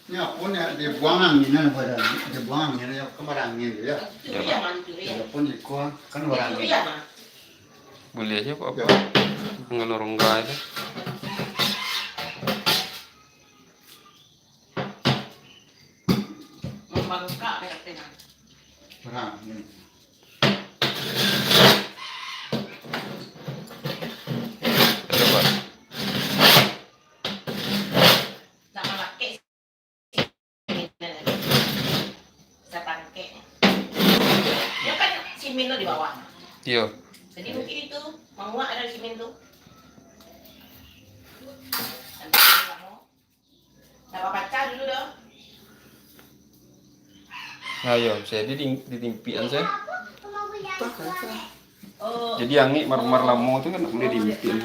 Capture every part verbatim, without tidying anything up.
Ini apa ni? Dia buang angin, apa dah? Dia buang angin, ya, kan barangin tu, ya. Itu dia, Mak. Dia pun ikut, kan barangin. Boleh aja, Pak. Ya. Ngalorong gai tu. Membangkak, katanya. Barangin. Ada, Pak. Nak mamakai Satangkek. Yo kan simin tu di bawah. Iyo. Jadi mungkin itu manguak dari simin tu. Ndak bapacah dulu doh. Nah, iyo, bisa jadi di, ditimpian saya. Oh. Jadi angek mar-, mar lamo tu kan ndak buliah ditimpian.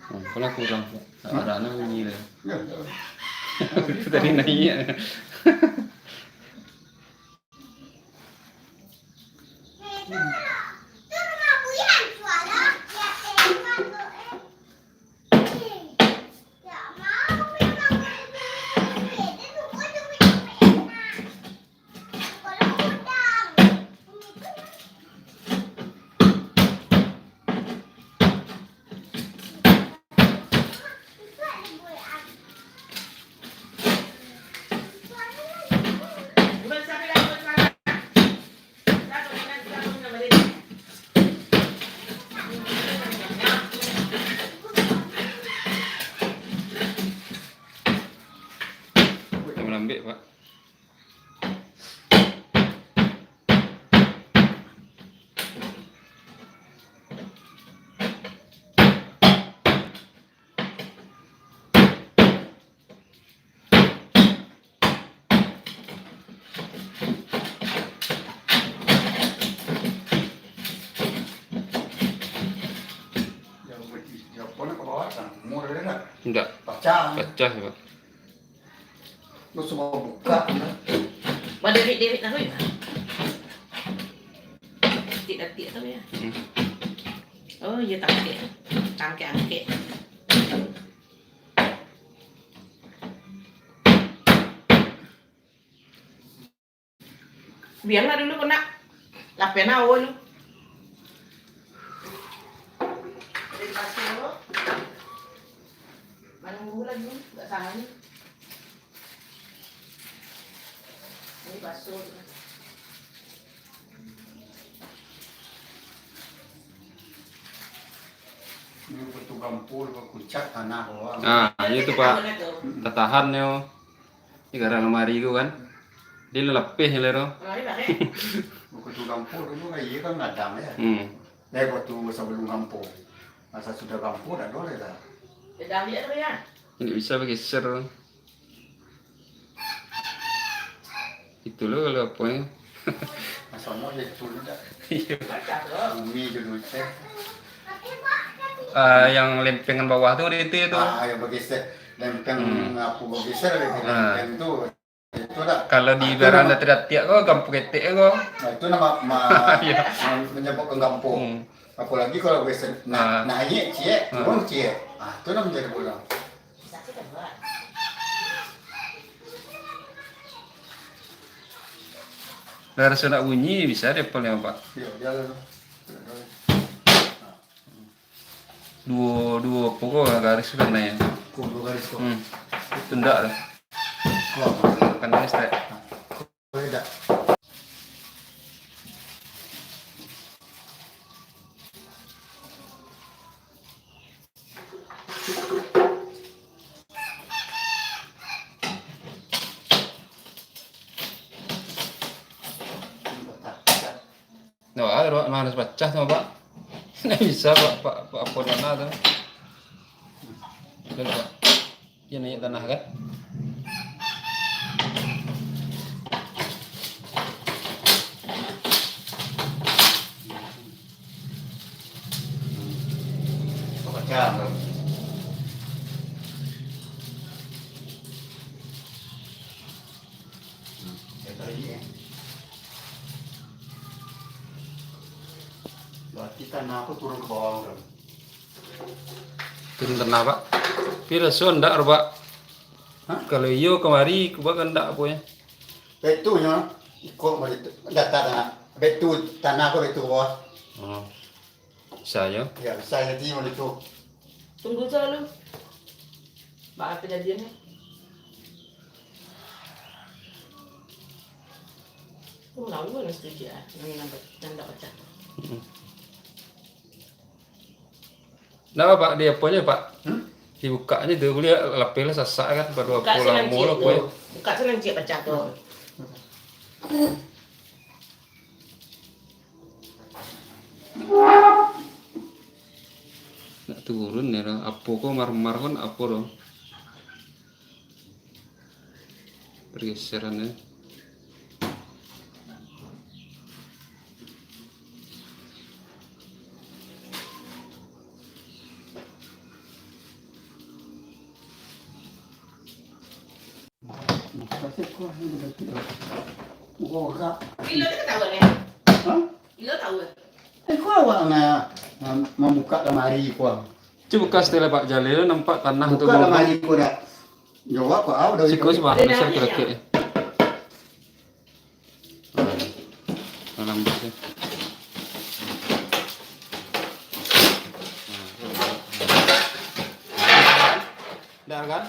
Hmm, kalau kurang, ada anak bunyi lah. Itu tadi naiak. Buat yang malambek, Pak. Indak. Pacah. Pacah, Pak. Lu semua buka, ya. Madewek-dewek tahu ya? Detik-detik tahu ya? Hmm. Oh, iya, tangkek. Tangkek-angkek. Biarlah dulu kena. Lapeh na awal lu. Manunggu lagi, nggak salah ni. Ini bakso. Ini butuh gampur, kucak tanah bawah. Ah, iya tu, Pak. Tatahan nyo. Di garang lamari tu kan. Dia lah lapeh lah tu. Waktu gampur dulu kan, iya kan ngadang ya. Hmm. Eh, waktu sebelum gampur. Masa sudah gampur, tak boleh dah. Nggak bisa bergeser. Itu loh kalau apa ya. Masa mau dia dulu dah. Iya. Bumi dulu cek. Ah, yang lempengan bawah tu, dia tu, tu. Ah, yang bergeser. Lempeng, hmm, apa bergeser, lempeng, ah, lempeng tu. Itu dah. Kalau di, ah, itu barang nama dah terdatik ko, gampur ketek ko. Nah, itu nama ma-, iya, ma-, menyebabkan gampur. Hmm. Apalagi kalau bergeser, na-, ah, naik ciek, ah, turun ciek. Ah, itu nama jadi bola. Lah raso nak bunyi, bisa deh pol yang, Pak. Iya, jalan. Duo, duo apo ko garis tu kan, yo? Ko duo garis tu. Hmm. Itu ndak dah. Ko apo? Kan garis tak? Ko ndak. No, ah, ro-, harus pacah tu, Pak. Ndak bisa, Pak, Pak, Pak, apo nana tu. Betul, Pak. Dia naik tanah, kan? Pacah, Pak. Hmm, ya, tadi, ya. Berarti tanah ko turun ka bawah tu. Turun tanah, Pak. Tapi raso ndak, Pak? Hah? Kalau iyo kamari, kubuat kan ndak apo yo. Betunyo, iko mari tu, data tanah. Betu, tanah ko betu ka bawah. Oh. Bisa yo. Ya, bisa jadi mari tu. Tunggu sajo lu. Baa kajadiannyo? Aku melawan lah sedikit ah, nan, nan, nan tak pacah. Mm-mm. Ndak apa, Pak, di aponyo, Pak? Hmm? Dibukaknyo tu, kuliah lapeh lah sasak kan, baru Buka apo sinan lamo ciek lah tu. Kuliah. Buka sinan ciek pacah tu. Nak turun yo, apo ko marmar ko, apo tu? Pergeseran yo. Gilo tu ketawa ni. Hah? Gilo tahu. Eh, kau awak nak, nak mambuka lamari kau. Cubo buka setelah Pak Jalil nampak tanah tu. Buka lamari kau dah. Jawab kau, ah, udah. Siko itu. Siko. Ada dah, ada dah. Nah, lambat tu. Dah kan?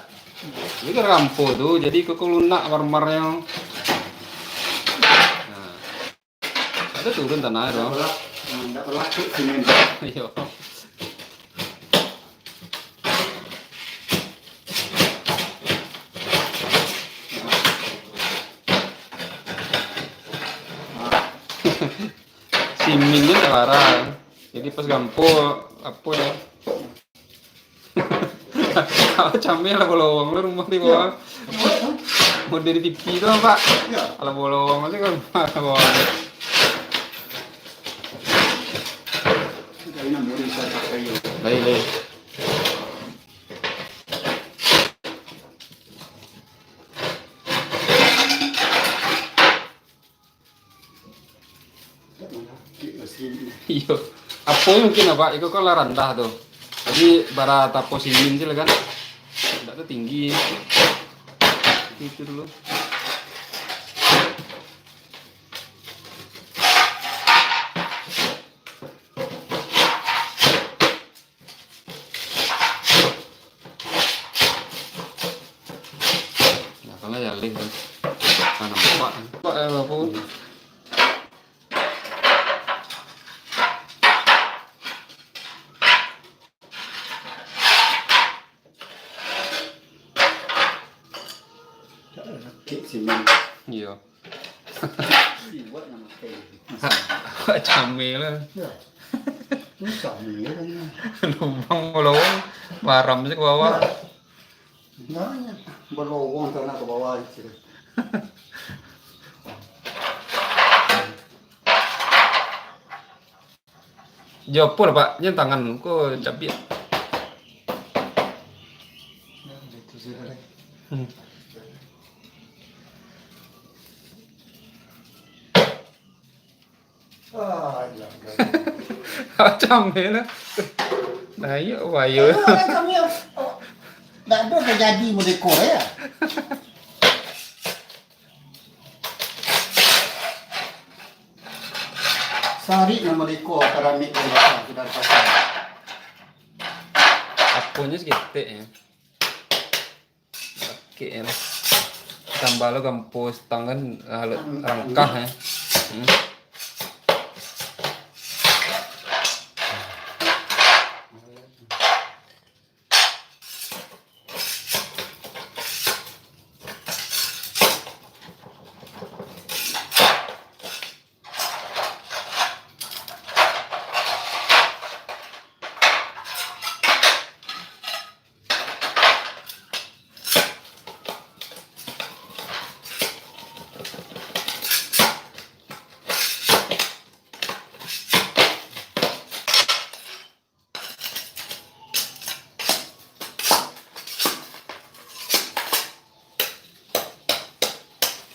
Ini kan rampo tu, jadi kau, kau lunak marmarnyo. Nah. Ado turun tanah tu. Ndak berlaku, ndak berlaku simen. Iyo. Simennyo ndak parah. Jadi pas gampo, apo yo? Awak cameh lah balowong lo rumah di bawah. Model di T V tu, Pak. Iyo. Alah balowong aja kan rumah bawah. Baik, baik. Iyo. Apo mungkin, Pak? Iko kan lah randah tu. Jadi, bara tapo simin se lah kan. Ndak tu tinggi. Itu dulu. Nah, kalau ya, lih, kan. Nah, nampak, nampak, eh, apa? Sakik sinan. Iyo. Siwak namo teh. Awak cameh lah. Yo. Ini cameh lah ni. Lubang balowong, baram se ka bawah. Yo. Nah, yo. Balowong tanah ka bawah se. Jo apo lah, Pak? Jan tangan ko cabiak. Hmm. Ah, iyo, iyo. Macam ni lah. Nah, iyo, wah, iyo. Eh, orang kami, oh, ndak ado tajadi model ko, yo. Sarik namo deko karamik nan basah sudah dipasang. Aponyo saketek, yo. Sakik, yo. Tambah lo gampo stang kan, ah, lo rangkah, yo. Hmm.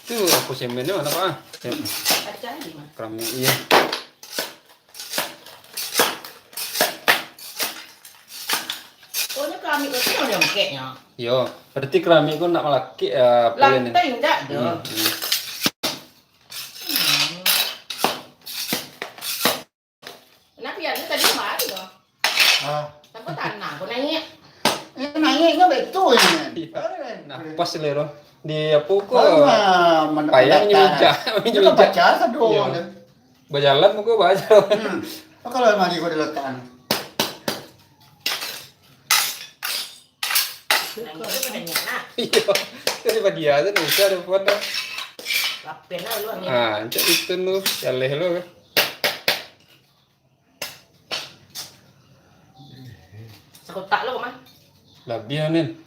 Tu apo semen tu, apo, ah? Sem- Pacah ni, Mas. Keramik, iyo. Keknyo. Yo, berarti keramik ko nak malakik, ya, Pauline? Lantai ndak doh. Hmm, hmm. Nah, pian tadi kemari doh. Ah. Tanpa tanah ko naik. Eh, naiknyo betul ni. Iya. Nah, pas le doh. Di apa ko? Payah menjejak, menjejak. Baca sado. Iya. Bajalan muko baca. Hmm. Kalau mari ko diletakkan. Iya, itu di bagian tu bisa ada pun dah. Lapen lah lu angin. Ah, cak itu nu, jaleh lu. Sakotak lu, Mah. Labiah, Nin.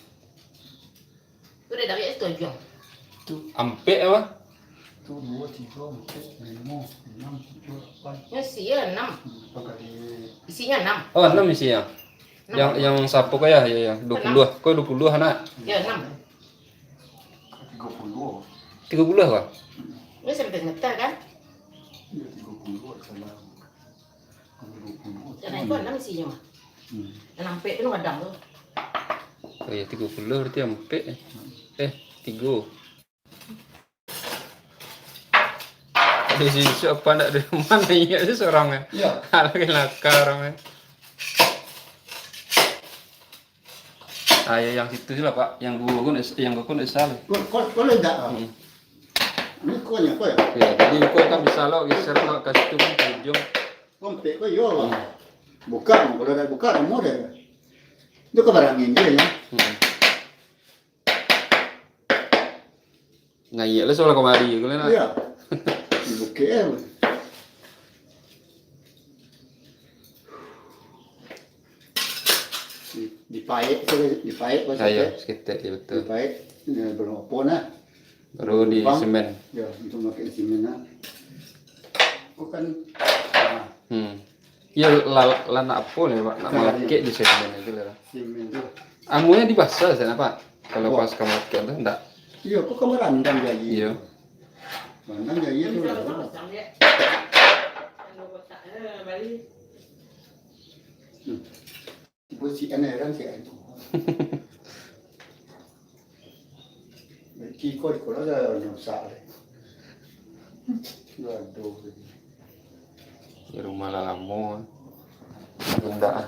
Tu dah dari situ aja. Tu ampek apa? Tu dua, tiga, empat, lima, enam, tujuh, lapan. Ya, sia enam. Hmm, apa kali? Isinya enam. Oh, enam isinya. Enam. Yang, yang sapo kah ya? Ya, ya. Dua puluh. Kok dua puluh anak? Ya, enam. Tiga puluh. Tiga puluh kah? Ini sampai ngetar kan? Ya, tiga puluh salah. Kalau dua puluh. Karena itu enam isinya, Mah. Hmm. Yang ampek tu kadang tu. Oh ya, tiga puluh berarti ampek. Eh, tiga. Di situ apa ndak di rumah, iya tu seorang, eh. Iya. Kalau kelakar, eh. Ah, ya, yang situ je lah, Pak. Yang gua pun, yang gua pun salah. Kau, kau, kau ledak, ah. Hmm. Ini kau ni apa ya? Ya, jadi kau kan bisa lo geser lo ke situ kan, ke ujung. Kau ampek kau yo. Hmm. Buka, kalau dah buka, kamu dah. Itu kau barangin dia ya. Hmm. Ngayek lah sebelah kamari, kalau nak. Iya. Di bukit, eh. Di, dipaek tu, dipaek pas. Ayo, saketek. Saketek, ya, betul. Dipaek, ya, belum apa nah. Baru di semen. Ya, untuk pakai semen nah. Aku kan, ah. Hmm. Iyo, lah, lah nak apo ni, Pak? Nak malakik di semen itu lah. Semen tu. Amunyo dibasah sajo, Pak? Kalau pas ka malakik tu, ndak? Iyo, kok ka marandam jadi. Iyo. Marandam jadi tu lah. Hmm. Ibu si N heran si N. Kiko di kono dah rusak. Waduh. Di rumah lah lamo. Indak.